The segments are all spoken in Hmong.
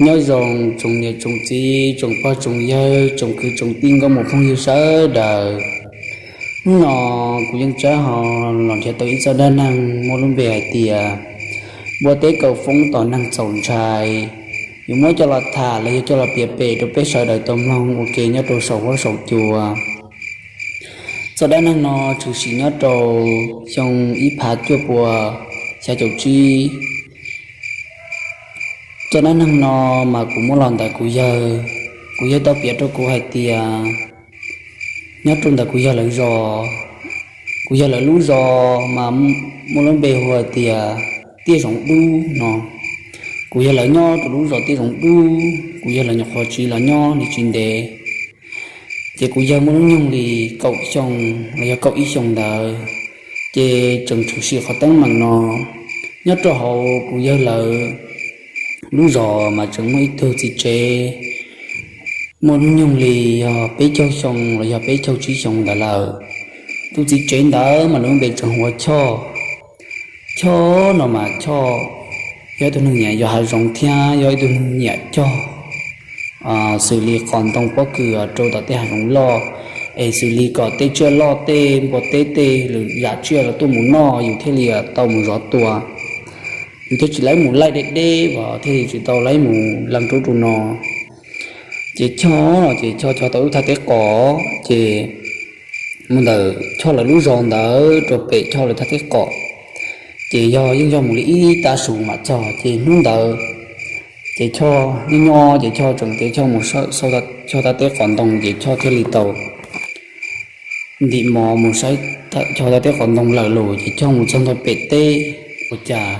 Nyob zoo tsoom niam tsoom txiv, tsoom pog tsoom yawg, tsoom kwv tsoom tij, nkauj muam phooj ywg sawv daws. Hnub no kuv Yeej Tsab ho los nrhiav tau ib txoj dab neeg muaj lub npe hais tias npua teb kaus foob tos neeg txaus ntshai. Yuav muab coj los tham los yog coj los piav pem rau peb sawv daws tau mloog ua ke nyob rau saum huab saum cua. Txoj dab neeg no tshwm sim nyob rau xyoo ib phav cuaj pua xya caum tsib. Txoj dab neeg no mas kuv muab los ntawm kuv yawg. Kuv yawg tau piav rau kuv hais tias nyob rau ntawm kuv yawg lawv zos, kuv yawg lawv lub zos mas muaj lub npe hu hais tias Tiaj Zoov Dub no. Kuv yawg lawv nyob rau lub zos Tiaj Zoov Dub, kuv yawg lawv nyuam qhuav tsiv los nyob li tsis ntev. Ces kuv yawg muaj lub nyoog li kaum xyoo los yog kaum ib xyoos ntawd, ces tseem tshwm sim qhov teeb meem no. Nyob rau hauv kuv yawg lawv lub zos mas tseem muaj ib tug txiv tsev muaj lub nyoog li yog peb caug xyoo los yog peb caug tsib xyoos ntawd lawm. Tus txiv tsev ntawd mas nws lub npe tseem hu ua Choj. Choj no mas Choj yog ib tug neeg nyiam yos hav zoov thiab yog ib tug neeg nyiam cog xws li qos ntoo pob kws rau tom tej hav zoov loj, es xws li kom tej tsiaj loj tej npua teb tej lwm yam tsiaj los tuaj mus noj yus thiaj li tau mus zov tua. Yus thiaj tsis laib mus laij deb deb uas thiaj li tsis tau laib mus leej rau rau no. Ces Choj no ces Choj cog tau lub thaj teb qos, ces mus ntawm Choj lawv lub zos ntawd rau pem Choj lawv thaj teb qos, ces yog yeej yog mus li ib tav su mam txog. Ces hnub ntawd ces Choj nyob nyob ces Choj tseem tias Choj mus Choj thaj teb qos ntoo ces Choj thiaj li tau ntim mov mus saib Choj thaj teb qos ntoo lawm lauj. Ces Choj mus txog ntua pem teb ua cas,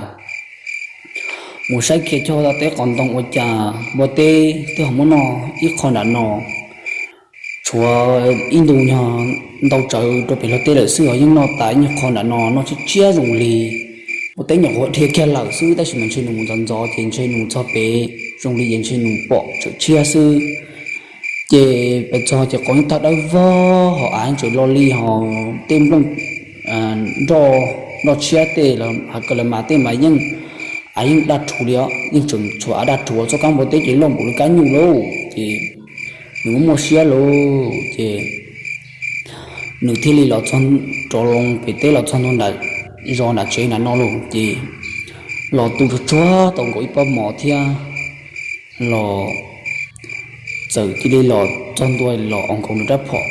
mus saib kiag Choj thaj teb qos ntoo ua cas npua teb twb ho muab noj ib qho nram no, tshuav ib ntu nyog ntau tsawv rau pem hlo teb lawm xwb os, yeej noj tas ib nyuag qho nram no noj tshiab tshiab zoo li npua teb nyuam qhuav dhia kiag lawm xwb, tab sis mas ntshe nws mus ntxov ntxov ces ntshe nws mus txog pem zoo li ces ntshe nws pom tsawm tshiab xwb. Ces pem txog ces qos yeej tag dawb vog ho av yeej tseem lo li ho tej nplooj nroj, nroj tshiab tej, av kawg lawv mas tej mas yeej, av yeej daj rhuv li os, yeej tseem tshuav av daj rhuv, txoj kab npua teb ces loj npaum li kab nyuj lauj. Ces nws muaj muaj siab lauj, ces nws thiaj li los txog, rov loo pem teb los txog ntua nram zos nram tsev nram no lauj. Ces los tu tsuag tsuag tau nkaus ib pob mov thiab los txawm cia li los txog ntua los ua nkaus nws rab phom,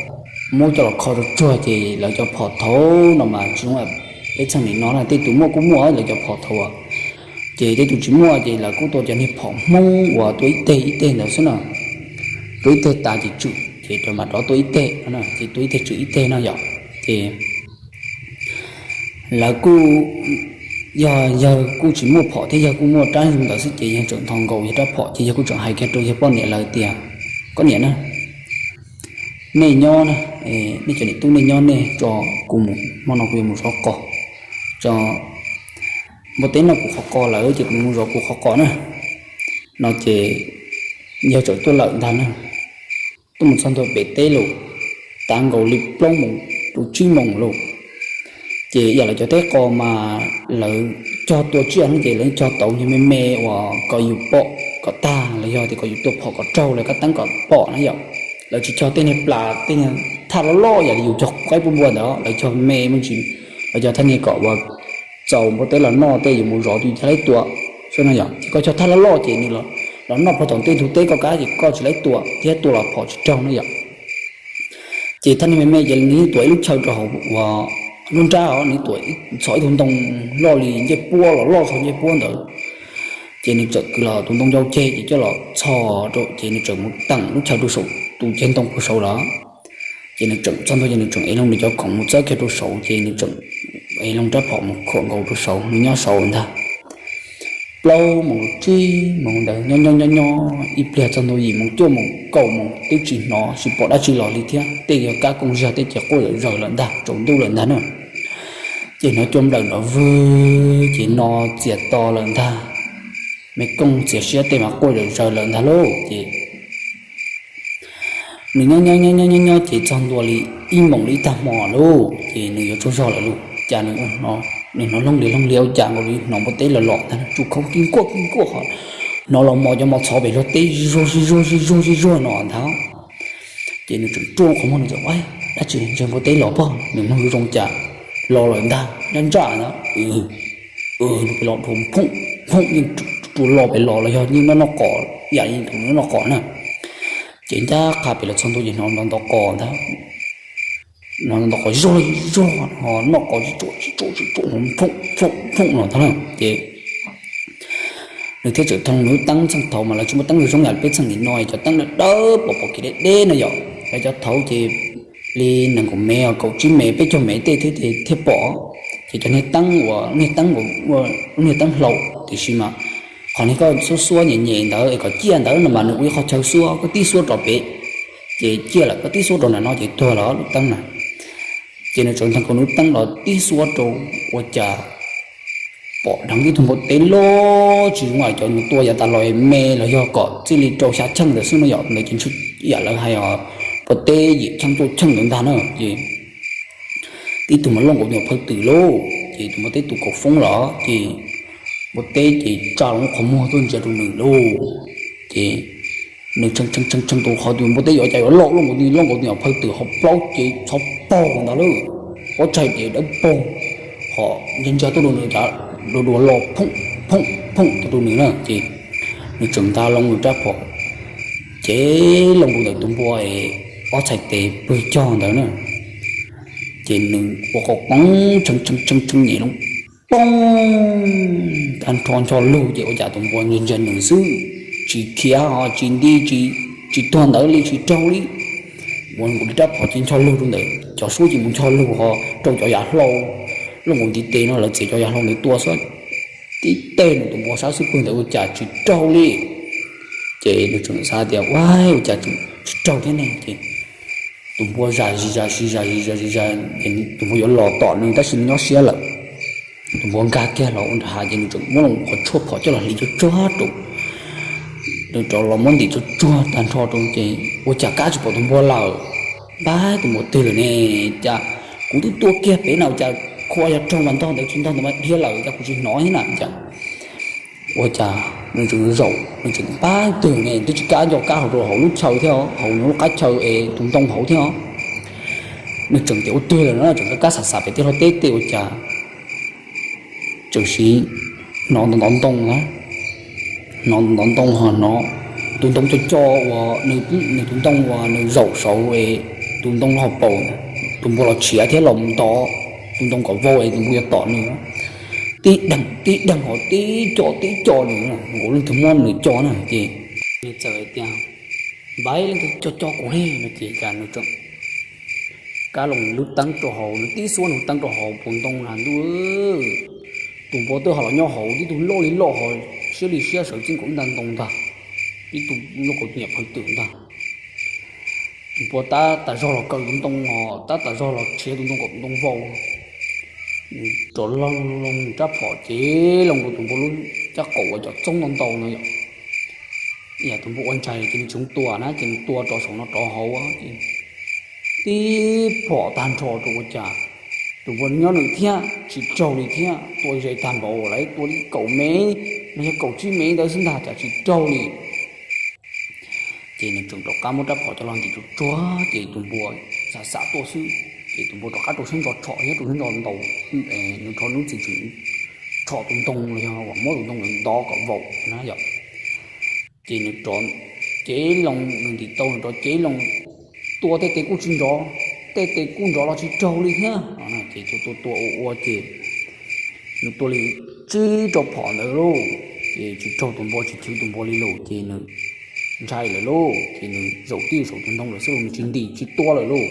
muab coj los kho tsuag tsuag. Ces lawv cov phom thaud no mas tsis zoo peb txheej nim no na, tej tus muaj kuj muaj lawv cov phom thaud, ces tej tus tsis muaj ces lawv kuj tua cov niag phom Hmoob uas tua ib teg ib teg ntawd xwb na. Tua ib teg tas ces tswm ces mam rov tua ib teg, ces tua ib teg tswm ib teg no yom. Ces lawv kuj, yog yawg kuj tsis muaj phom thiab, yawg kuj muaj rab zoo ntawd xwb ces yawg tseem nthos nkaus yawg rab phom ces yawg kuj tseem hais kiag rau yawg poj niam lawv tias, koj niam na, nej nyob na, nej cov niam tub nej nyob nej tso, kuv mus hmo no kuv yuav mus zov qos, tso, npua teb noj kuv qhov qos lawm ces kuv mus zov kuv qhov qos na. No ces yawg tseem tuaj lawm ntag na, tuaj mus txog ntua pem teb lawm, tav nkaus li plaub moos rau tsib moos lawm. Ces yam lawv cov teb qos mas lawv cog tua tsiaj no ces lawv cog tau nyuag me me uas kom yus pom kom tag los yog tias kom yus tua phom kom raug lawv kab teeb kom pom na yom. Lawv tsis cog tej niag plas tej niag thaj loj loj yam li yus cog qaib pub npua ntawd, lawv cog me me ntsis, lawv cog thaj niag kom uas txaus npua teb los noj tej yus mus zov twb tsis laib tua, xwb no yom. Ces koj cog thaj loj loj ces nws los noj puag tom ntej ntug teb koj kab ces koj tsis laib tua thiab tua los phom tsis raug no yom. Ces thaj niag me me ces nws yeej tuav ib lub chaw rau hauv uas lub nrab os, nws tuav txhos ib tug ntoo loj li ncej puab los loj txog ncej puab ntawd. Ces nws txawm kwv los tus ntoo ncau ceg ces coj los txhos rau ces nws txawm mus teem lub chaw rau saum tus ceg ntoo puag saud lawm. Ces nws tseem txog ntua ces nws tseem ev loo nws cov khoom mus txawb kiag rau saud ces nws tseem ev loo rab phom mus khuam nkaus rau saud, nws nyob saud ntag. Plaub moos tsib moos ntawd nyob nyob nyob nyob ib pliag txog ntua yim moos cuaj moos kaum moos twb tsis hnov tsis pom dab tsi los li thiab, tej yog kab kooj zag tej ces quaj zawm zaws lawm ntag, tsaus ntuj lawm ntag na. Ces hnov cua nplawm nrov vwg ces no txias to lawm ntag, me kooj txias siab tej mas quaj zawm zaws lawm ntag lauj. Ces nws nyob nyob nyob nyob nyob ces txog ntua li ib moos li ib tag hmo lauj, ces nws yuav tsaug zog lawm lauj, cas nws hnov looj li looj li ua cas nkaus li hnov npua teb los los ntag, tsuj khau kij nkuaj kij nkuaj ho hnov los mos cov mos txhov pem luag teb zuag zuag zuag zuag zuag no ntag. Ces nws tseem ruaj qhov muag, nws txawm, dab tsi, ntshe npua teb los pob, nws mloog zoo zoo cas los lawm ntag, ntsaj ntsaj na. Pem los dhau phooj phooj, yeej rua los pem los los yog yeej noj noj qos, yam li tus noj noj qos na. Ces ncaj qha pem los txog ntua ces hnov ntov ntov qos ntag, hnov ntov ntov qos zuag zuag, noj qos tsis tsuam tsis tsuam tsis tsuam, phooj phooj phooj no ntag na. Ces nws thiaj txawm thoo nws lub teeb, txheej thaud mas lawv tsis muaj teeb zoo yam li peb txheej nim no, cov teeb dawb dawb pom pom kev deb deb no yom, lawv cov thaud ces li nees nkaum mev, kaum tsib mev, peb caug mev tej thiab ces thiaj pom. Ces cov niag teeb uas niag teeb uas ua niag teeb hlau, tiam sis mas qhov niag koj xuab xuab nyem nyem ntawd es kom ciaj ntawd no mas nws ua ib qho chaw xuab, koj tib xuab rau pem ces ciaj lawm, koj tib xuab rau nram no ces tuag lawm lub teeb na. Ces nws tseem thoo nws lub teeb los tib xuab rau, ua cas pom dheev tib tug npua teb loj tsis zoo, cov nws tua yav tas los me los yog kom txij li rau xya cheej ntawd xwb no yom, ntawd ces ntshai ib yam lawv hais os, npua teb yim cheej cuaj cheej ntawd ntag na. Ces tib tug mas loj nkaus tus niam phawj twm lauj, ces tus npua teb tus kaum foob los ces npua teb ces tsa loo qhov muag tuaj ntsia rau nws lauj. Ces nws tshee tshee tshee tus, qhov tus npua teb yuav cas yuav loj, loj nkaus tus, loj nkaus tus niam phawj twm, ho plaub cev txhov paug ntag lauj, pob tsaig ces dawb paug, ho ntsia ntsia tuaj rau nws cas dua dua los phooj phooj phooj tuaj rau nws na. Ces nws tseem nta loo nws rab phom, ces loo rau ntawm tus npua ob txhais tes pw cog ntawd na. Ces nws ua qhov qeeb tshee tshee tshee tshee nyem loo poob, tag nrho ncho lug ces ua cas tus npua ntsia ntsia nws xwb, tsis khiav ho tsis nti, tsis tuag ntawd li, tsis raug li. Mus nkaus li rab phom ces ncho lug rau ntawd, cov suab ces mus ncho lug ho rau cov yav hlau, loj nkaus ntiv tes no lawv txiav cov yav hlau ntawd tua xwb, tib teg nws tus npua sab xub pwg ntawd ua cas tsis raug li. Ces nws tseem xav tias ua, ua cas tsis raug thiab ne. Ces tus npua zam zis zam zis zam zis zam zis zam, tus npua yuav los tom nws tab sis nws nyob siab lawm. Tus npua nkag kiag los ua nram hav ces nws tseem muab loo qhov tshuaj phom coj los hliv tsuag tsuag rau, nws rov los muab ntim tsuag tsuag tag nrho rau ces ua cas kab tsis pom tus npua lawm. Npab, tus npua twg lawm ne? Cas kuv twb tua kiag pem na, ua cas khuv yog raug mas ntog ntawd tsis ntog ntawd mas dhia lawm, cas kuv tsis hnov thiab na? Cas ua cas nws tseem zaum, nws tseem npab twg ne, twb tsis kab nco kab hauv rau hauv lub chaw thiab, hauv nws lub qab chaw es tus ntoo hauv thiab. Nws tseem tias ua twg lawm no, tseem kab kab xav xav pem tej hlau teb tej ua cas tseem siv hnov ntov ntov ntoo na, hnov ntov ntoo ho hnov tus ntoo co co uas nws, nws tus ntoo uas nws zaum saud es tus ntoo los paum, tus npua los tshiav thiab los ntov tus ntoo kom vau es tus npua yuav tom nws. Tib deeg tib deeg ho tib co tib co nws, nkaus leej twg muab nws co na. Ces nws txawm hais tias, npab, leej twg co co kuv ne no? Ces cas nws tseem kab loo lub teeb rau hauv, nws tib xuab nws teeb rau hauv puas ntoo na ntuj, tus npua twb ho los nyob hauv, tib tug loj li loj ho siab li siab sawv tsees nkaus ib nta ntoo ntag, tib tug loj nkaus tus niam phawj twm ntag. Tus npua tab tas zog los kaw tus ntoo os, tab tas zog los tshiav tus ntoo kom tus ntoo vau. Nws rov loo loo rab phom ces loo rau tus npua lub caj qaum uas cov txoob ntau ntau no yom. Yam tus npua ua ntsaig ces nws tsis tua na, ces nws tua rov saum no rov hauv ces tib phom tag nrho rau ua cas tus npua nyob nws thiab tsis raug li thiab, tua ze tag npaum lawv tua li kaum mev los yog kaum tsib mev ntawd xwb ntag cas tsis raug li. Ces nws tseem rov qab muab rab phom coj los ntim tsuag tsuag ces tus npua xav xav tuaj xwb, ces tus npua rov qab rau siab ntso tshom thiab rau siab ntso ntaus, nws rov hnub txiv tseem tshom tus ntoo los yog uas muab tus ntoo ntov kom vaum na yom. Ces nws rov cev loo, nws ntim tau nws rov cev loo, tua tej tes kuj tsis nrov, tej tes kuj nrov los tsis raug li thiab. Ces tua tua tua ua ua ces nws tua li tsib rau phom ntawd lauj, ces tsis raug tus npua, tsis chwv tus npua li lauj, ces nws ntshai lawm lauj, ces nws zaum tib saum tus ntoo lawm xwb los nws tsis ntim tsis tua lawm lauj.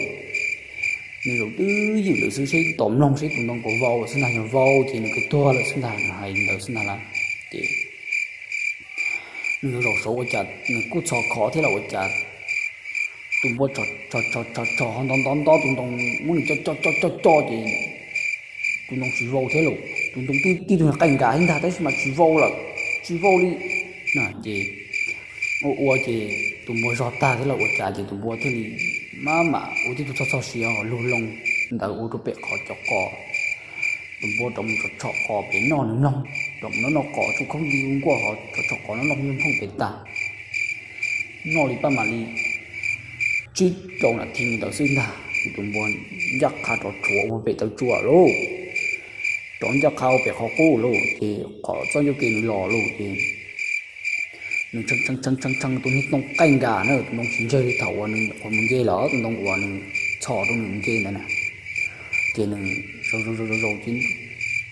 Nws zaum twb ywm lawm xwb, seb tom mloog seb tus ntoo puas vau lawm xwb ntag, yog vau ces nws kuj tuag lawm xwb ntag, nws hais ntawd xwb ntag lauj. Ces nws zaum saud ua cas nws kuj txhos khov thiab los ua cas tus npua tshom tshom tshom ho ntov ntov ntov tus ntoo muab nws co co co co co ces tus ntoo tsis vau thiab lauj. Tus ntoo tib tug qaij nkas ib ntag tab sis mas tsis vau lawm, tsis vau li na. Ces ua ua ces tus npua zog tag thiab los ua cas ces tus npua thiaj li maj mam ua tib tug txhoj txhoj sia lug loo ntawd ua rau pem qhov cov qos, Tus npua rov mus tsom tsom qos pem noj nws mloog, rov mus noj noj qos tsuj khaub nti nkuaj ho tsom tsom qos noj noj nphooj pem tas. Noj li paj mam li tsib rau nas this li ntawd xwb ntag ces tus npua ncaj qha rov tshuav ua pem taw tsua lauj, rov ncaj qha ua pem qhov qub lauj ces qhov txoj ncauj ke nws los lauj ces nws tshee tshee tshee tus niag ntoo qaij nkas na, tus ntoo tsis ntseg li thaum uas nws nyuam qhuav mus nce los tus ntoo uas nws txhos rau nws mus nce ntawd na. Ces nws zaus zaus zaus zaus ces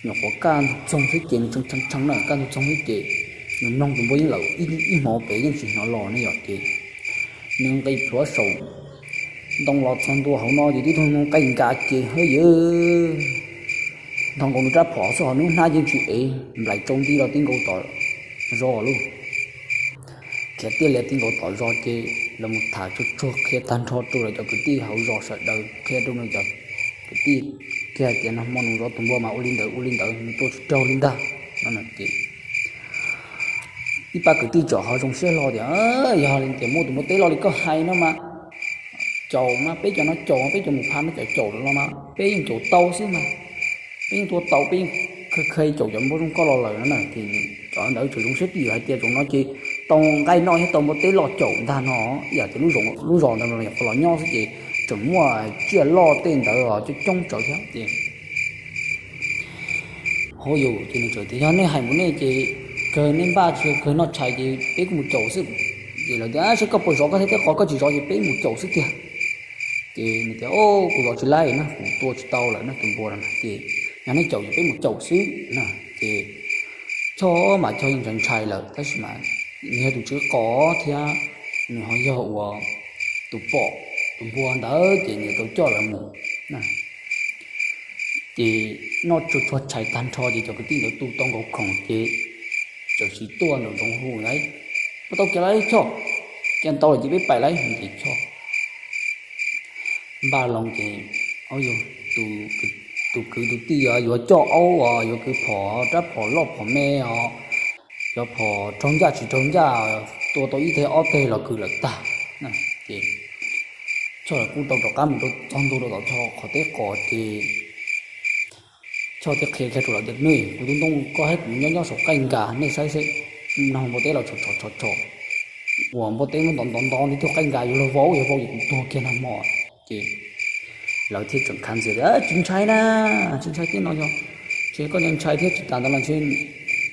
nyuam qhuav kaj ntug txoog xwb ces nws tshee tshee tshee na, kaj ntug txoog xwb ces nws mloog tus npua yeej lawm ib hmo pem yeej tsis hnov los ne yom ces nws nqis plhuav saum ntoo los txog ntua hauv no ces tib tug ntoo qaij nkas ces hawb yawg nthos nkaus nws rab phom xwb ho hnub hnab yeej tsis ev nplaim tsau nti los ti nkaus tom zos lauj. Khiav tiaj lias ti nkaus tom zos ces los mus tham tsuag tsuag qhia tag nrho rau lawv cov kwv tij hauv zos sawv daws, qhia rau nws cov kwv tij kiag hais tias nag hmo nws zov tus npua mas ua li ntawd ua li ntawd nws tua tsis raug li ntag no ces ib pab kwv tij txawm ho zoo siab hlo tias, yog li tias muaj tus npua teb loj li koj hais no mas caum mas peb cov no caum, peb cov mus pha no cov caum los mas peb yeej caum tau xwb mas, peb yeej tua tau, peb yeej kha kha caum cov npua zoo koj los lawm no na. Ces cov ntawd txawm zoo siab twj ywm hais tias zaum no ces tau nqaij noj thiab tau npua teb loj caum ntag no, ib yam tias lub zos ntawd no nyuam qhuav los nyob xwb ces tseem muaj tsiaj loj tej ntawd coob coob tsawv thiab ces hauv yus ces nws txawm tias yog nej hais mus nej ces kawg nej npaj tsis kawg noj tshais ces peb kuj mus caum xwb. Ces lawv tias saib koj puas zov koj thiab teb qos, koj tsis zov ces peb mus caum xwb tiag. Ces nws tias kuv zov tsis laij na, kuv tua tsis tau lawm no tus npua no na ces yog nej caum ces peb mus caum xwb na. Ces Choj mas Choj yeej ntshai ntshai lawm tab sis mas nws yog tus tswv qos thiab nws ho yog uas tus pom tus npua ntawd ces nws tau coj lawv mus na. Ces noj tsuag tsuag tshais tag nrho ces cov kwv tij ntawd tu tau nkaus khoom ces txawm sim tuaj nraum zoov hu lawm, puas tau kiag lawm Choj? Kiag tau lawm ces peb pais lawm no ces Choj npaj loo ces tus kwv tus tij yuav coj aub os, yuav kwv phom, rab phom loj phom me os, cov phom raug ncaj tsis raug ncaj, tua tau ib teg ob teg los kwv lawm tag. Ces Choj lawv kuj tau rov qab mus rau txog ntua rau tom Choj qhov teb qos ces Choj thiaj qhia kiag rau lawv tias nej, kuv tus ntoo koj thiab kuv nyob nyob saum qaij nkas, nej saib seb, nag hmo npua teb los tshom tshom tshom tshom, uas npua teb muab ntov ntov ntov nti tug qaij nkas yuav luag vau, yuav vau ces kuv tuag kiag nag hmo. Ces lawv thiaj tseem khav ntxias tias tsis ntshai na, tsis ntshai tej no yog, ntshe koj ntshai thiab tsis tas ntawd los ntshe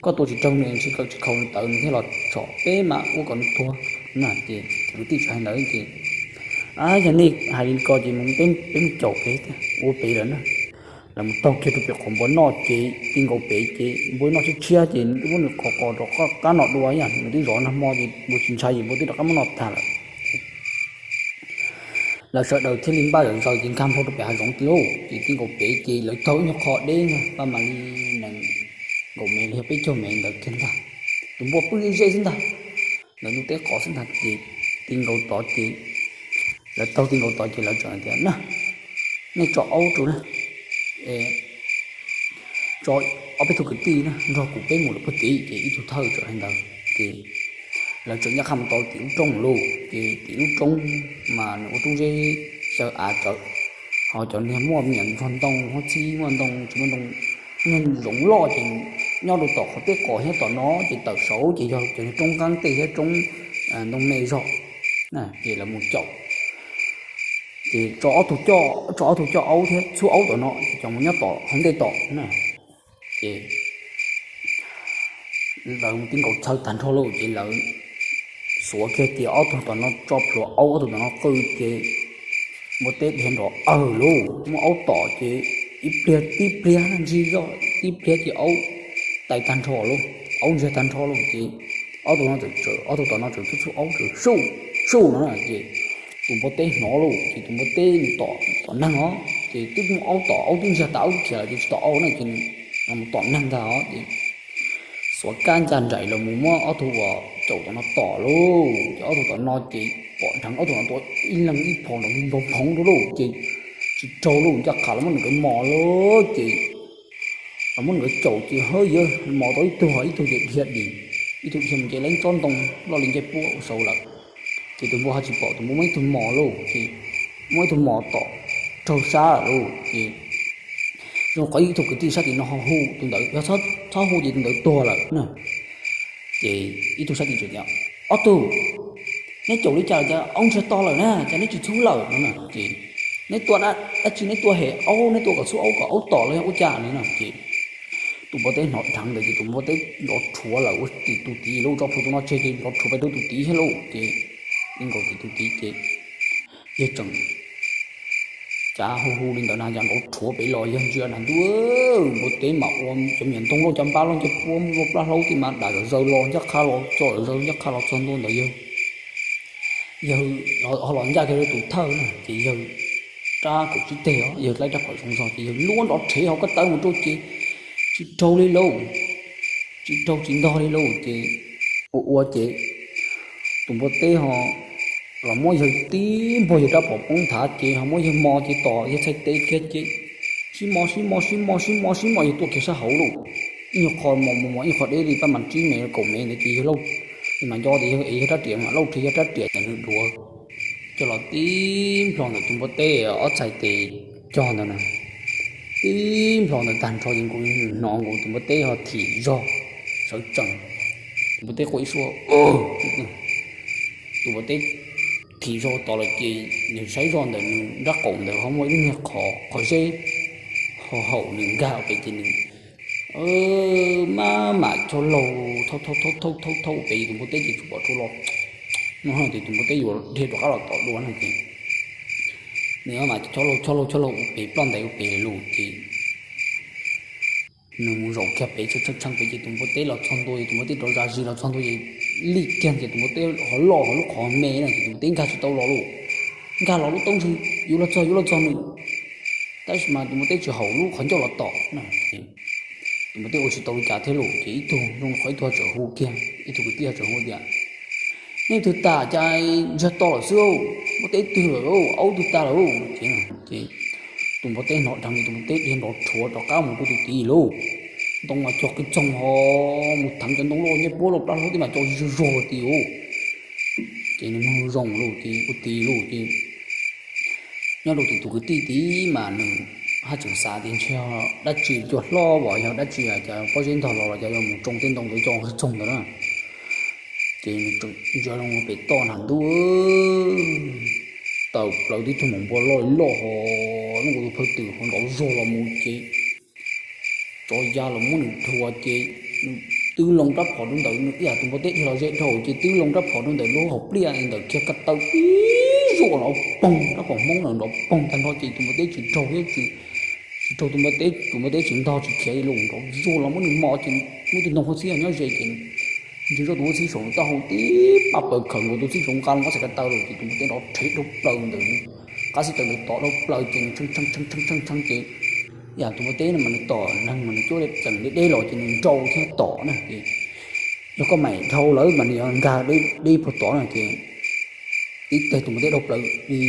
koj tua tsis raug nws, ntshe koj tsis khaus nws tawv nws thiaj los tshom peb mas ua kom nws tuag na. Ces kwv tij tsis hais ntawd ces yog nej hais li ko ces mus peb mus caum pem, ua pem lawm na. Lawv mus taug kiag rau pem qhov npua noj ces ti nkaus pem ces npua noj tshiab tshiab ces nws twb muab nws qhov qos rov qab noj dua, yog nws twb zov nag hmo ces npua tsis ntshai ces npua twb rov qab muab noj tag lawm. Lawv sawv daws thiaj li npaj zom zaws ces nkag npog rau pem hav zoov lauj. Ces ti nkaus pem ces lawv taug ib nyuag qho deb na, paj mam li nees nkaum mev los yog peb caug mev ntawd kiag ntag. Tus npua pw ze ze xwb ntag, ntawm ntug teb qos xwb ntag. Ces ti nkaus tod ces lawv taug ti nkaus tod ces lawv tseem tias na, nej tso aub rau na, tso ob peb tug kwv tij na nrog kuv peb mus lawm puag tim. Ces ib tug thawj tseem hais ntawd ces lawv tseem ncaj qha mus tau tim lub roob lauj. Ces tim lub roob mas nws ua roob zeb xyaw av tsawv, ho cov niag muaj me nyuam ntxuag ntoo, muaj txhib muaj ntoo tsis muaj ntoo, niag zoov loj ces nyob rau tom qhov teb qos thiab tom no ces tawm saud ces yog cov niag roob nqeeb tej thiab roob ntoo me zog. Ces lawv mus caum ces tso ob tug coj, tso ob tug coj aub thiab txhub aub tom no ces cov mus nyob tom hauv ntej tom na. Ces lawv mus ti nkaus chaw tag nrho lauj ces lawv xuav kiag ces ob tug tom no tso plhuav aub, ob tug tom no qw ces npua teb dhia nrov awg lauj, muab aub tom ces ib pliag tib pliag ntsig zoj tib pliag ces aub tais tag nrho lauj, aub ntsiag tag nrho lauj. Ces ob tug no txawm, ob tug tom no txawm txhub txhub aub txawm suj suj no na ces tus npua teb hnov lauj ces tus npua teb nws tom tom neeg os ces twb muaj aub tom, aub twb ntsiag tas aub twb khiav lawm ces tsis tom aub na ces nws mus tom neeg ntag os. Ces xuav kab ncaj nraim los mus muab ob tug uas caum tom no tom lauj ces ob tug tom no ces pom dheev ob tug no tuav ib leeg ib phom nrov npog phoov rau lauj ces tsis raug lauj, ncaj qha los muab nws nkawd mos lauj ces los muab nws nkawd caum ces hawb yawg mos tau ib tug, ib tug ces dhia dim, ib tug dhia mus nce leeb tsob ntoo loj li ncej puab ua saud lawm. Ces tus npua ho tsis pom, tus npua muab ib tug mos lauj ces muab ib tug mos tom raug sab lawm lauj ces Zoo qhov ib tug kwv tij sab tim no ho hu tus ntawd, yog txhob hu ces tus ntawd tuag lawm na. Ces ib tug sab tim tseem tias, ob tug, neb caum li cas cas aub ntsiag to lawm na, cas neb tsis txhub lawm no na. Ces neb tua dab tsi, neb tua hem aub, neb tua kom txhub aub kom aub tom los yog ua cas no na. Ces tus npua teb hnov dheev ntawd ces tus npua teb nrov rhuav lawm ua tim tus tid lub tso plhu tus no tseg ces nrov rhuav pem rau tus tid thiab lauj. Ces nkaus tim tus tid ces yawg tseem cav hu hu li ntawd na, cas nrov rhuav pem los yawg ntsia na ntuj, npua teb mas ua cov me nyuam ntoo loj cov npab loj ncej puab loj plab hlaub tej mas dam zawm zaws los ncaj qha los txog zawm zaws ncaj qha los txog ntua ntawd yawg, yawg ho los ncaj kiag rau tus thawj na ces yawg rab kaum tsib teg os, yawg dlaib rab phom zoo zog ces yawg luab nrov rhev hauv kab tawb mus rau ces tsis raug li lauj, tsis raug tsis ntog li lauj. Ces ua ua ces tus npua teb ho los muab yawg tib npuag yawg rab phom poob nthav ces ho muab yawg mo ces tom yawg txhais tes kiag ces sib mo sib mo sib mo sib mo sib mo yawg tuaj kiag sab hauv lauj. Ib nyuag qho mos mos ib nyuag qho deb li paj mas tsib mev kaum mev ntawd ces yawg lauj, mas nco tias yawg ev yawg rab riam mas lauj rhe yawg rab riam ces nws duav coj los tib nplho ntawm tus npua teb ob txhais tes cog ntawd na. Tib nplho ntawd tag nrho ces nkaus hnov nkaus tus npua teb ho thim zog sawv tsees. Tus npua teb quaj ib suab, tus npua teb thim zog tos lawm ces nws saib zoj ntawm nws nrab qaum ntawd ho muaj ib lub niag qhov qhov zeb ho haum nws nkag pem ces nws maj mam chob laug thauj thauj thauj thauj pem tus npua teb ces tsuas pom rau los no ces tus npua teb yuav dhia rov qab los tom dua no ces nws maj mam chob laug chob laug chob laug ua pem ploj ntais ua pem lawm ces nws mus zaum kiag pem tshee tshee pem ces tus npua teb los txog ntua ces tus npua teb rov zam zis los txog ntua ces lij kiag ces tus npua teb ho loj ho lub qhov me no ces tus npua teb nkag tsis tau los lauj. Nkag los lub taub ntswg yuav luag txog yuav luag txog nws, tab sis mas tus npua teb tsis haum lub qhov ncauj los tom no ces tus npua teb ua tsis tau li cas thiab lauj ces ib tug zoo qhov ib tug ho tseem hu kiag, ib tug kwv tij ho tseem hu tias, nej twg tas cas ntsiag to lawm xwb, npua teb twg lawm, aub twg tas lawm ces, ces tus npua teb hnov dheev ces tus npua teb dhia nrov rhuav rov qab mus rau tus tid lauj. Ntoo mas cog qis txoog ho mus theev cov ntoo loj ncej puab loj plab hlaub tej mas cog zuag zuag tim lauj. Ces nws mloog zoo lauj ces ua tim lauj ces nyob rau tim tus kwv tij tid mas nws haj tseem xav tias ntshe dab tsi cua hlob los yog dab tsi cas pob zeb ntog los los cas yuav mus tsoo tej ntoo ntawd cog qis txoog ntawd na. Ces nws tseem ntsia loo pem toj na ntuj, tawm plaws tib tug maum npua loj loj ho lub nkaus tus phawj twm ho nrov zuag los mus ces tsov ya los muab nws dhuav ces nws twb loo rab phom rau ntawm nws ib yam tus npua teb dhia los ze dhau ces twb loo rab phom rau ntawm lub hauv pliaj ntawm kiag ko taw tib zuaj los poog rab phom hmoob na nrov poog tag nrho ces tus npua teb tsis raug thiab tsis raug tus npua teb, tus npua teb tsis ntog tsis khiav li lauj, nrov zuag los muab nws mos ces muab tus ntoo hauv txhib nyob ze ces ntshe zoj tus hauv txhib saum nws taub hau tib paj paws khawm nkaus tus txhib saum nqa los muab txhais ko taw lawm ces tus npua teb nrov rhev dhau plaws ntawm nws qab xib taws ntawd tom dhau plaws ces nws tshee tshee tshee tshee ces ib yam tus npua teb no mas nws tom neeg mas nws cuab tseem deb deb los ces nws nrau thiab tom na ces yog koj mam dhau lawm mas nws yuav nkag deb puag tod no ces tib teg tus npua teb dhau plaws li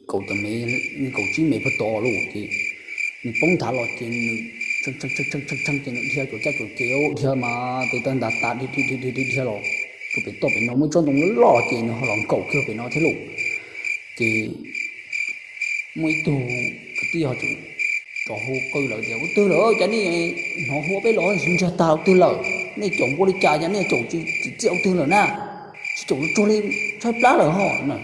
kaum tawm mev, kaum tsib mev puag tod lauj ces nws poob nthav los ces nws tshee tshee ces nws dhia cuam caj cuam ces dhia mas tes taw ntas tas dhia dhia dhia dhia los rau pem toj pem no muaj ib tsob ntoo loj ces nws ho los nkaum kiag pem no thiab lauj. Ces muaj ib tug kwv tij ho tseem rov hu qw lawm tias, ua twg lawm cas nej hnov hu peb los tsis ntsiag tag, ua twg lawm, nej caum npua li cas cas nej caum tsis txiaj ua twg lawm na, tsis caum tsuag li tshaib plab lawm ho na.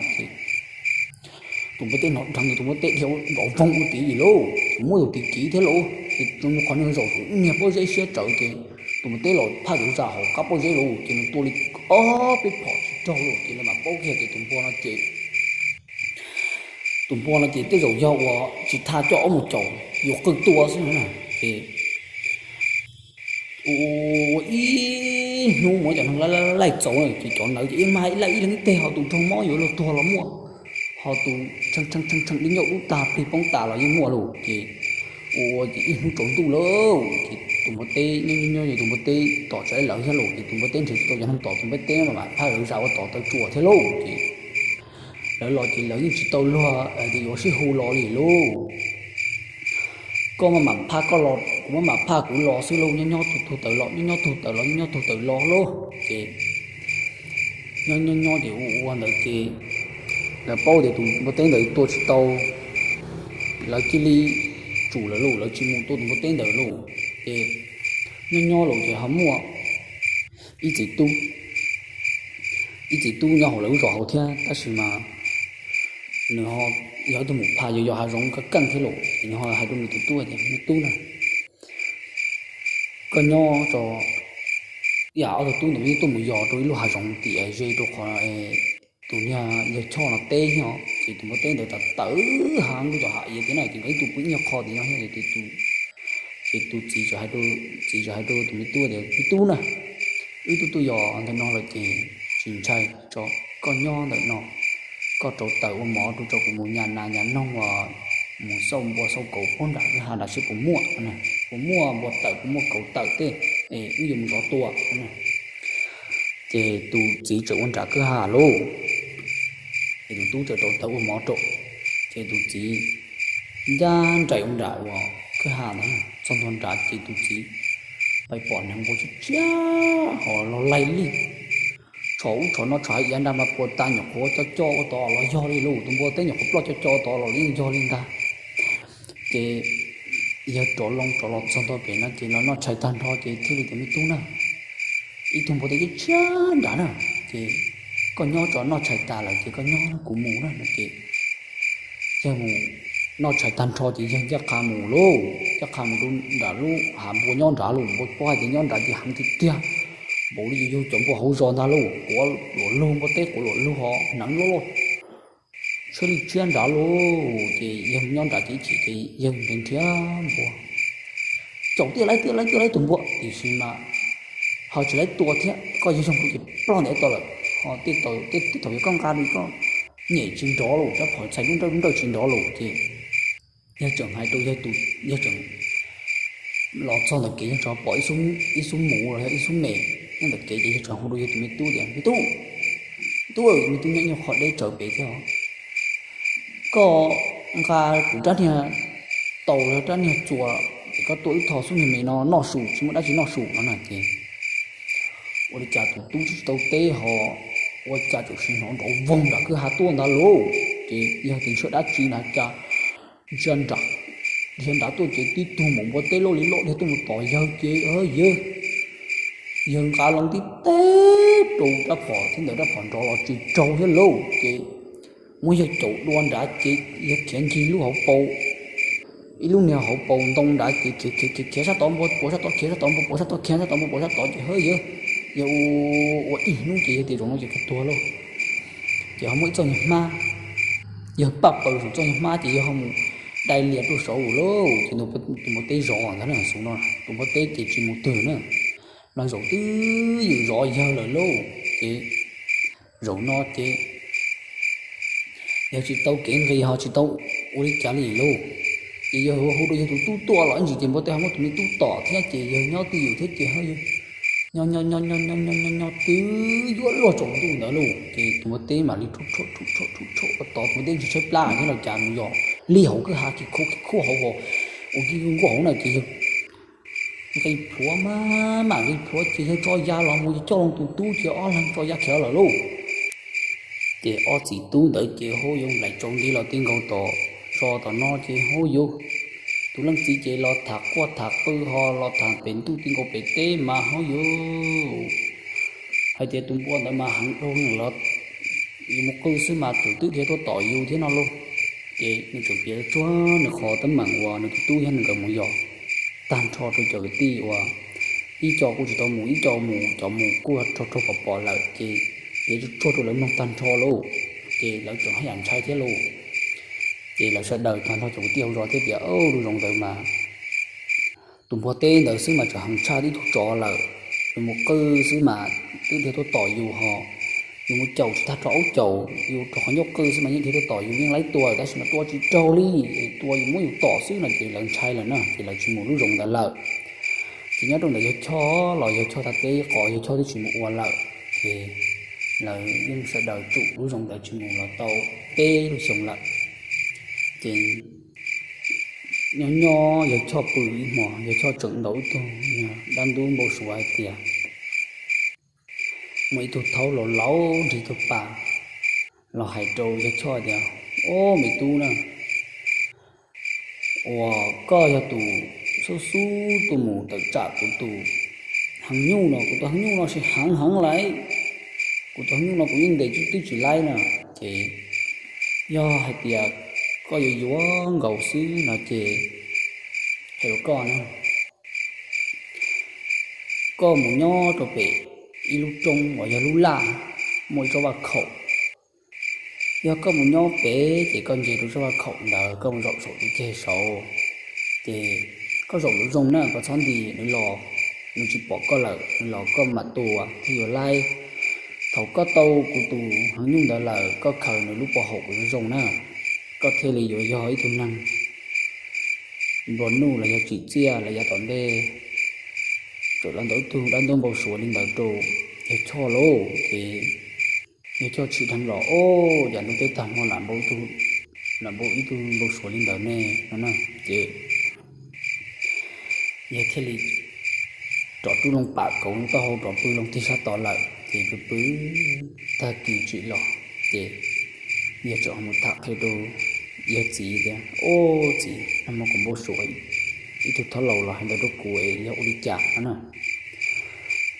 Tus npua teb hnov dheev tus npua teb dhia nrov voog ua tim lauj, tseem muab tus tim kiv thiab lauj, ces zoo li qhov nws zaum saum ib niag pob zeb siab tsawv ces tus npua teb los phaj zam zam hauv qab pob zeb lauj ces nws tua li ob peb phom tsis raug lauj ces lawv mam paub kiag tias tus npua no ces tus npua no ces tej zaum yog uas tsis tha coj aub mus caum, yuav qw tua xwb na. Ces ua ib hnub mus cov neeg laij laij txaus ces cov ntawd ces ib mag ib laij ib leeg ib teg, ho tus raug mob yuav luag tuag los muaj, ho tus tshee tshee tshee dib ncauj dub tag plig poob tas los yeej muaj lauj. Ces ua ces ib hnub tsaus ntuj lauj ces tus npua teb nyob nyob ces tus npua teb tom tsis lawv thiab lauj ces tus npua teb nrhiav tsis tau cov neeg tom, tus npua teb mas mam phaj zam zam ua tom taw tsuas thiab lauj ces lawv los ces lawv yeej tsis tau luag hais tias yuav sib hu los li lauj. Koj maj mam phaj koj los, kuv maj mam phaj kuv los xwb lauj, nyob nyob tug tawm los, nyob nyob tug tawm los, nyob nyob tug tawm los lauj. Ces nyob nyob nyob ces ua ua ntawd ces lawv paub tias tus npua teb ntawd tua tsis tau, lawv cia li tsum lawm lauj, lawv tsis mus tua tus npua teb ntawd lauj. Ces nyob nyob los ces ho muaj ib txiv tub, ib txiv tub nyob hauv lawv lub zos hauv thiab, tab sis mas nws ho yog ib tug mus pha yos yos hav zoov keej thiab lauj. Ces nws ho hais rau nws tus tub tias, Me tub na, koj nyob tso, ib yam ob tug tub ntawd tuaj mus yos rau ib lub hav zoov tim ze rau qhov tus niag yawg Choj no teb no. Ces tus npua teb ntawd tawm tawm ha lub zos ha iav tias no, ces nkawd ib tug pw ib nyuag qho tim no thiab. Ces tus txiv txawm hais rau tus me tub tias, Me tub na, wb twb tuaj yos ntawm no lawm ces tsis ntshai tso, koj nyob ntawm no, koj rauv taws ua mov rau tso, kuv mus nyas nas nyas noog uas mus xauj npua xauj kauv puag nram kwj ha nram seb puas muaj, puas muaj npua tawm puas muaj kauv tawm tej, wb yuav mus zov tua. Ces tus txiv txawm ua nram kwj ha lauj, ces tus tub txawm rauv taws ua mov rau. Ces tus txiv ncaj nraim ua nram uas kwj ha ntawd txog ntua nrad ces tus txiv pais pom niag npua tshiab tshiab ho los laig lij, tshov ub tshov no tshov ha iav nrad mas puas tas nyuam qhuav co co ua tod los yog li lauj, tus npua teb nyuam qhuav ploj co co tod los yeej yog li ntag. Ces yawg rov loo rov los txog ntua pem no ces los noj tshais tag nrho ces thiaj li tias, Me tub na, ib tug npua teb tshiab tshiab nrad na, ces koj nyob tso, noj tshais tas lawm ces koj nyob, kuv mus na no. Ces yawg mus noj tshais tag nrho ces yawg ncaj qha mus lauj, ncaj qha mus rau nram lub hav npua nyob nrad lauj. Npua teb hais tias nyob nrad ces heev tiag tiag, npaum li yus yug cov npua hauv zos ntag lauj, quav luam lug, npua teb quav luam lug ho hneev loj loj tshiab li tshiab nrad lauj. Ces yawg nyob nrad ces ib chim ces yawg nrhiav nrhiav npua, caum tij laiv tij laiv tij laiv tus npua, tiam sis mas ho tsis laiv tua thiab, koj yawg zoo ces ploj ntev tau lawm. Ho tej thaum yog koj nqa li koj nyem tsis nrov lauj, rab phom txhais lub nrawj lub nrawj tsis nrov lauj. Ces yawg tseem hais rau yawg tus, yawg tseem los txog ntawm kev, yawg tseem pom ib xub mus los yog ib xub me nyob ntawm kev, ces yawg tseem hu rau yawg tus me tub tias, Me tub, tub, me tub nyob nyuag qhov deb tsawv pem thiab, koj nqa kuv rab niag taus los rab niag txuas es koj tua wb tho xub niag me no noj su, tsis muaj dab tsi noj su no na. Ces ua li cas tus tub tsis tau teb ho ua cas txawm sim hnov nrov voog nram kwj ha tuaj ntag lauj. Ces yawg tias, Ntshai dab tsi na cas, ntsia nram, dhia nrad tuaj ces tib tug maum npua teb loj li loj dhia tuaj mus tom yawg ces yawg, yawg nqa loo tib teg rau rab phom thiab ntawm rab phom nrov los tsis raug thiab lauj. Ces muab yawg caum dua nrad ces yawg khiav ncig lub hauv paus, ib lub niag hauv paus ntoo nrad ces khiav khiav khiav sab tod npua puas sab tod, khiav sab tod npua puas sab tod, khiav sab tod npua puas sab tod ces ha yawg, yawg ua ib hnub ces yawg tias, Zaum no ces kuv tuag lauj. Ces ho muaj ib txoj niag hmab, yawg paj paws saum txoj niag hmab ces yawg ho mus dai lias rau saud lauj. Ces tus npua teb zov ntag na, xyov no tus npua teb ces tsis mus twg na, los zaum twb ywm zov yawg lawm lauj. Ces zaum no ces yawg tsis tau kev nqis ho tsis tau ua li cas li lauj. Ces yawg hu rau yawg tus tub tuaj los ib ntsis ces npua teb ho muab tus me tub tom thiab ces yawg nyob twj ywm thiab ces nyob nyob nyob nyob nyob nyob nyob twb yuav luag tsaus ntuj ntawd lauj. Ces tus npua teb mam li rhuav rhuav rhuav rhuav ua tod, tus npua teb ntsis tshaib plab thiab los cas mus yos li hauv kwj ha khib khuab khib khuab hauv uas kib nkuaj hauv na ces yawg nqis plhuav mas mam nqis plhuav ces yawg tso ya los mus ces coj loo tus tub ces ob leeg tso ya khiav lawm lauj. Ces ob txiv tub ntawd ces hauj yuav nplaim tsaus nti los ti nkaus tom zos tom no ces hauj yuav, tus leej txiv ces los tham quaj tham qw ho los tham pem ntuj ti nkaus pem teb mas hauj yuav hais tias tus npua ntawd mas heev dhau los yus mus qw xwb mas tus twb dhia tuaj tom yus thiab no lauj. Ces nws tseem piav tsuag nws qhov teeb meem uas nws tus tub thiab nws nkawd mus yos tag nrho rau cov kwv tij uas ib co kuj tsis tau mus, ib co mus, cov mus kuj raug raug pom pom lawm ces piav tsuag tsuag rau lawv mloog tag nrho lauj. Ces lawv tseem haj yam ntshai thiab lauj. Ces lawv sawv daws tag nrho cov kwv tij hauv zos thiaj tias, Lub zoov ntawd mas tus npua teb ntawd xwb mas tseem heev tshaj tib tug tsov lawm. Yus mus qw xwb mas twb dhia tuaj tom yus ho, yus mus caum tsis tag rau aub caum, yus rau qhov ncauj qw xwb mas yeej dhia tuaj tom yus yeej laib tua tab sis mas tua tsis raug li, tua yus muab yus tom xwb no ces lawv ntshai lawm na ces lawv tsis mus lub zoov ntawd lawm. Ces nyob rau ntawm yawg Choj los yawg Choj tag teb qos yawg Choj twb tsis mus ua lawm, ces lawv yeej sawv daws tsum lub zoov ntawd tsis mus los tau peb lub xyoo lawm. Ces nyob nyob yawg Choj pw ib hmos yawg Choj tseem ntaus ib tug dab ntub npau suav hais tias muaj ib tug thaub laus laus nrog tus pas los hais rau yawg Choj tias, Ob, me tub na, uas koj yog tus xub xub tuaj mus tawm tsam kuv tus heev nyuj no, kuv tus heev nyuj no sib heev heev lawm. Kuv tus heev nyuj no kuv yeej ntes twb tsis laib na. Ces yog hais tias koj yuav yuav nkaus xwb no ces hais rau koj na, koj mus nyob rau pem ib lub roob uas yog lub laj, muaj ib tsob vaj khaum. Yog koj mus nyob pem ces koj nce rau tsob vaj khaum ntawd, koj mus zaum saum tus ceg saud, ces koj zaum yuav zoo na, koj txhob nti nws los, nws tsis pom koj lawm nws los koj mam tua thiaj yuav laib. Thaum koj tau kuv tus heev nyuj ntawd lawm, koj khaws nws lub pov haum kom zoo na, koj thiaj li yuav yog ib tug neeg nplua nuj los yog tsim txiaj los yav tom ntej, txawm los ntawm ib tug dab ntub npau suav li ntawd rau yawg Choj lauj. Ces yawg Choj tsim dheev los, o, cas ntuj teb tag hmo lam npau ib tug npau suav li ntawd ne no na. Ces yawg thiaj li rov rub loo pam kauv loo taub hau rov pw loo tig sab tod lawm. Ces pw pw tag kis tsim los, ces yawg tseem mus tham qhia rau yawg txiv tias, o, txiv, nag hmo kuv npau suav ib tug thob laus los hais ntawd rau kuv es yog ua li cas no na.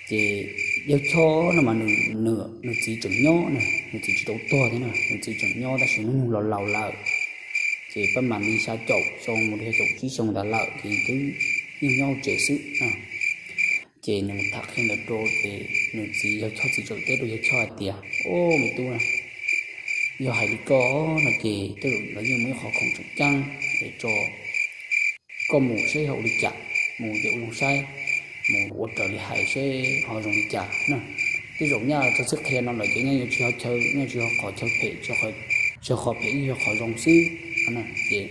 Ces yawg Choj no mas nws txiv tseem nyob na, nws txiv tsis tau tuag thiab na, nws txiv tseem nyob tab sis hnub nyoog laus laus lawm. Ces pab mam li xya caum xyoo mus rau xya caum tsib xyoo ntawd lawm ces twb yeej nyob tsev xwb. Ces nws tham qhia ntawd rau ces nws txiv, yawg Choj txiv tseem teb rau yawg Choj hais tias, o, me tub na, yog hais li koj no ces tej zaum lawv yeej muaj ib qho khoom tseem ceeb es tso koj mus saib yog ua li cas, mus ces ua zoo saib, mus ua raws li hais seb ho zoo li cas na. Tej zaum nyaj txog txij qhia no lawm ces nyaj yuav tsis yog chaw, nyaj tsis yog qhov chaw phem, tsis yog qhov phem, yog qhov zoo xwb no na. Ces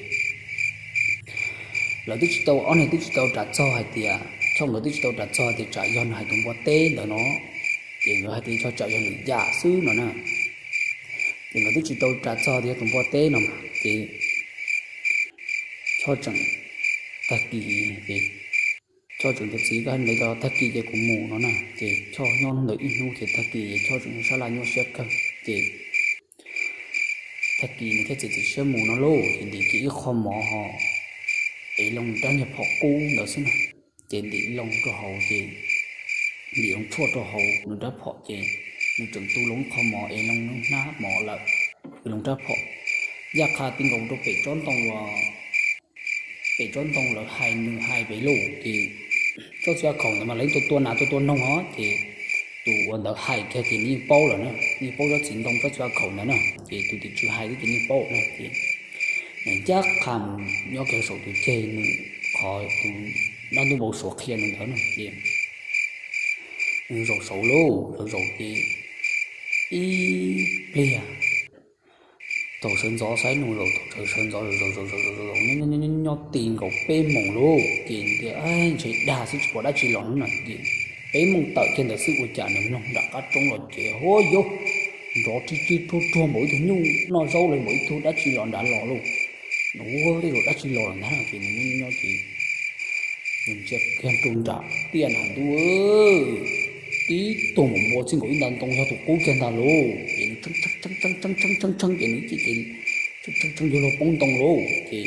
lawv twb tsis tau, ob niag twb tsis tau ras txog hais tias, Choj nkawd twb tsis tau ras txog hais tias tsam yog nws hais tus npua teb ntawd no, ces nkawd hais tias Choj tsam yog lwm yam xwb no na. Ces nkawd twb tsis tau ras txog tias yog tus npua teb no mas ces Choj tseem, tag kis ces Choj tseem tias, txiv, koj hais li ntawd tag kis ces kuv mus no na. Ces Choj nyob ntawd ib hnub ces tag kis ces Choj tseem sab laj nyuaj siab kawg ces tag kis nws thiaj txiav txim siab mus no lauj. Ces ntim kiag ib qho mov ho ev loo rab niag phom qub ntawd xwb na. Ces ntim loo rau hauv ces ntim loo tshuaj rau hauv nws rab phom ces nws tseem tu loo ib qho mov ev loo nws hnab mov lawm, ev loo rab phom, ncaj qha ti nkaus rau pem tsob ntoo uas pem tsob ntoo lawv hais, nws hais pem lauj. Ces tsob txiv vaj khaum ntawd mas lawv yeej tua tua nas tua tua noog os. Ces tus uas ntawd hais kiag ces nws yeej paub lawm na, yeej paub tsob txiv ntoo tsob txiv vaj khaum ntawd na. Ces tus tim tswv hais twb ces yeej paub na. Ces nws ncaj qha mus nyob kiag saum tus ceg nws, qhov tus dab ntub npau suav qhia nws ntawd na. Ces nws zaum saud lauj, zaum zaum ces ib pliag thaum sawv ntxov, saib nws zaum thaum sawv ntxov zaum zaum zaum zaum zaum zaum nyob ti nkaus peb moos lauj. Ces tias ntshe dag xwb tsis pom dab tsi los no na. Ces peb moos tawm kiag ntawd xwb ua cas nws mloog nram qab roob los ces huab yuj, nrov ri ri ruag ruag npaum ib tug nyuj noj zaub los npaum ib tug dab tsi los nrad los lauj. Nws ua tej zaum dab tsi los lawm ntag ces nws nyob nyob ces nws ntsia kiag rau nram tiaj nram ntug, tib tug maum npua txij nkaus ib nta ntoo yog tus qub kiag ntag lauj. Ces nws tshee tshee tshee ces nws ces tshee tshee yuav luag poob ntoo lauj. Ces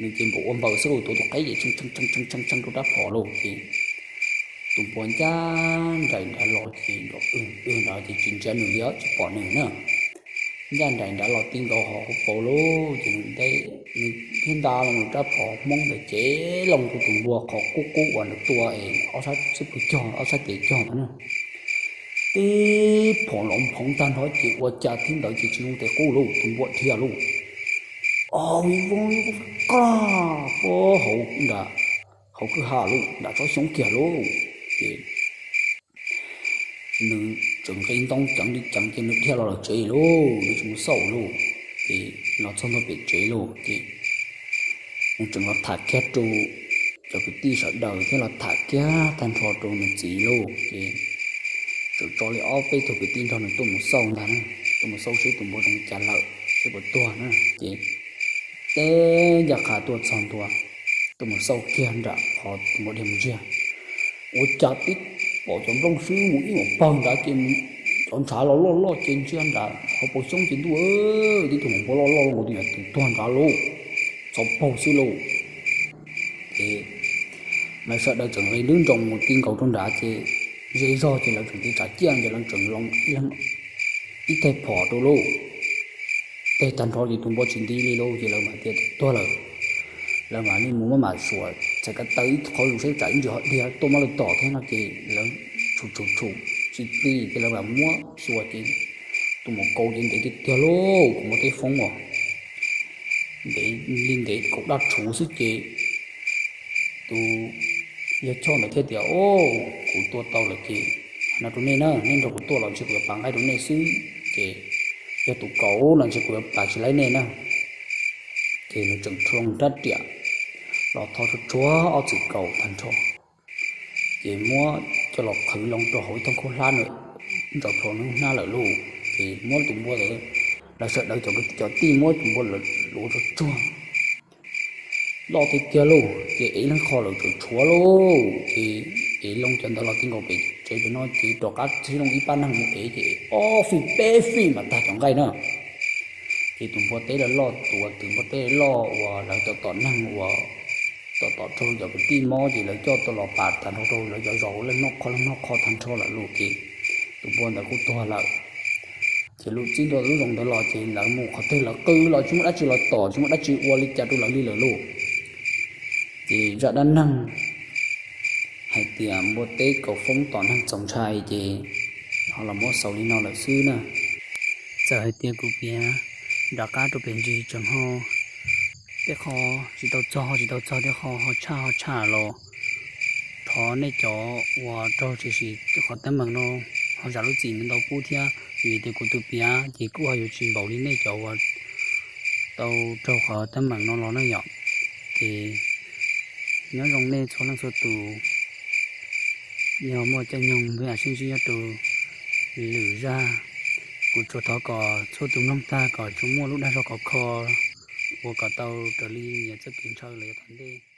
nws ces npaum ua npaws xwb lauj, tuav tus qaib ces tshee tshee tshee tshee rau rab phom lauj. Ces tus npua ncaj nraim nrad los ces nrov w w nrad ces tsis ntsia nws li, tsis pom nws na. Ncaj nraim nrad los ti nkaus hauv paus lauj, ces nws thiaj nta los rab phom hmoob ntawd ces loo rau tus npua qhov qub qub uas nws tua es ob sab xub pwg cog, ob sab cev cog ntawd na. Tib phom los phoov tag nrho ces ua cas thib ntawd ces tsis zoo tes qub lauj, tus npua dhia lauj. Au, qab puag hauv nram, hauv kwj ha lauj, nram tsob xyoob kiag lauj. Ces nws tseem nqis ntoo ceev li ceev ces nws dhia los lawm tsev lauj, nws tsis mus xauj lauj. Ces los txog ntua pem tsev lauj ces nws tseem los tham kiag rau cov kwv tij sawv daws thiab los tham kiag tag nrho rau nws txiv lauj. Ces tseem tso li ob peb tug kwv tij nrog nws tuaj mus xauj ntag na, tuaj mus xauj seb tus npua zoo li cas lawm, seb puas tuag na. Ces teb ncaj qha tuaj txog ntua, tuaj mus xauj kiag nram qhov tus npua dhia mus ntsiag. Ua cas tib pom cov nplooj swb mus ib mus pawg nrad ces cov ntshav los loj loj ces ntsia nrad hauv paus xyoob ces ntuj, tib tug maum npua loj loj nkaus tus nyuam twm tuag nrad lauj, txhov paug xwb lauj. Ces lawv sawv daws tseem nqis nruab nroos mus ti nkaus rau nrad ces ze zog ces lawv tseem tiv tsam ciaj ces lawv tseem loo ib leeg ib teg phom rau lauj. Teg tag nrho ces tus npua tsis nti li lauj ces lawv mam tias tuag lawm. Lawv mam li mus muab mam xuas txhais ko taw ib qho zus saib tsam ib ntsis ho dhia tuaj muab lawv tom thiab no ces lawv tshum tshum tshum tsis ti ces lawv mam muab xuas ces tus maum kaus ces ntev tiag tiag lauj, kuv muab tej foob uas ntev li ntev kaum daj rhuv xwb ces tus yawg choj ntawd thiaj tias, O, kuv tua tau lawm ces no rau nej na, nej nrog kuv tuaj los ntshe kuv yuav pam nqaij rau nej xwb, ces yog tus kaus no ntshe kuv yuav pam tsis laib nej na. Ces nws tseem rho rab riam los tho tsuag tsuag ob txwm kaus tag nrho, ces muab coj los qhwv loo rau hauv ib thooj khaub hlab na, ntsaws plhuav nws hnab lawm lauj. Ces muab tus npua ntawd, lawv sawv daws cov kwv cov tij muab tus npua lawv luav tsuag tsuag loj tiag tiag lauj, ces ev leej qho lawm tseem tshuav lauj, ces ev loo cov ntawd los ti nkaus pem tsev pem no ces rov qab txhib loo ib pab neeg mus ev ces ob fij peb fij mam tag cov nqaij na. Ces tus npua teb lawv loj, tus uas twm npua teb loj uas lawv tom tom neeg uas tom tom raug cov kwv tij mob ces lawv coj tau los pam tag nrho rau lawv cov zos ua leej noj qho leej noj qho tag nrho lawm lauj, ces tus npua ntawd kuj tuag lawm. Ces lub txij ntua lub zoov ntawd los ces lawv mus qhov twg lawv qw los tsis muaj dab tsi los tom, tsis muaj dab tsi ua li cas rau lawv li lawm lauj. Ces zaj dab neeg hais tias npua teb kaus foob tom neeg txaus ntshai ces ho los muab xaus li no lawm xwb na. Txawm hais tias kuv piav nram qab rau pem ntsis tseem ho tej qho tsis tau txog, tsis tau txog tej qho ho tshaj ho tshaj los thov nej cov uas raug tshwm sim qhov teeb meem no ho zam lub txim ntau pub thiab, vim tias kuv tus piav ces kuj ho yuav tsis npaum li nej cov uas tau raug qhov teeb meem no los na yom. Ces nyob zoo nej txhua leej txhua tus, yog muaj caij nyoog npaj sib ntsib nyob rau lwm zaj. Kuv tsuas thov kom txhua tus mloog tag kom tsuas muaj lub dag zog khov kho uas kom tau raws li nyias txoj kev ntshaw los yav tom ntej.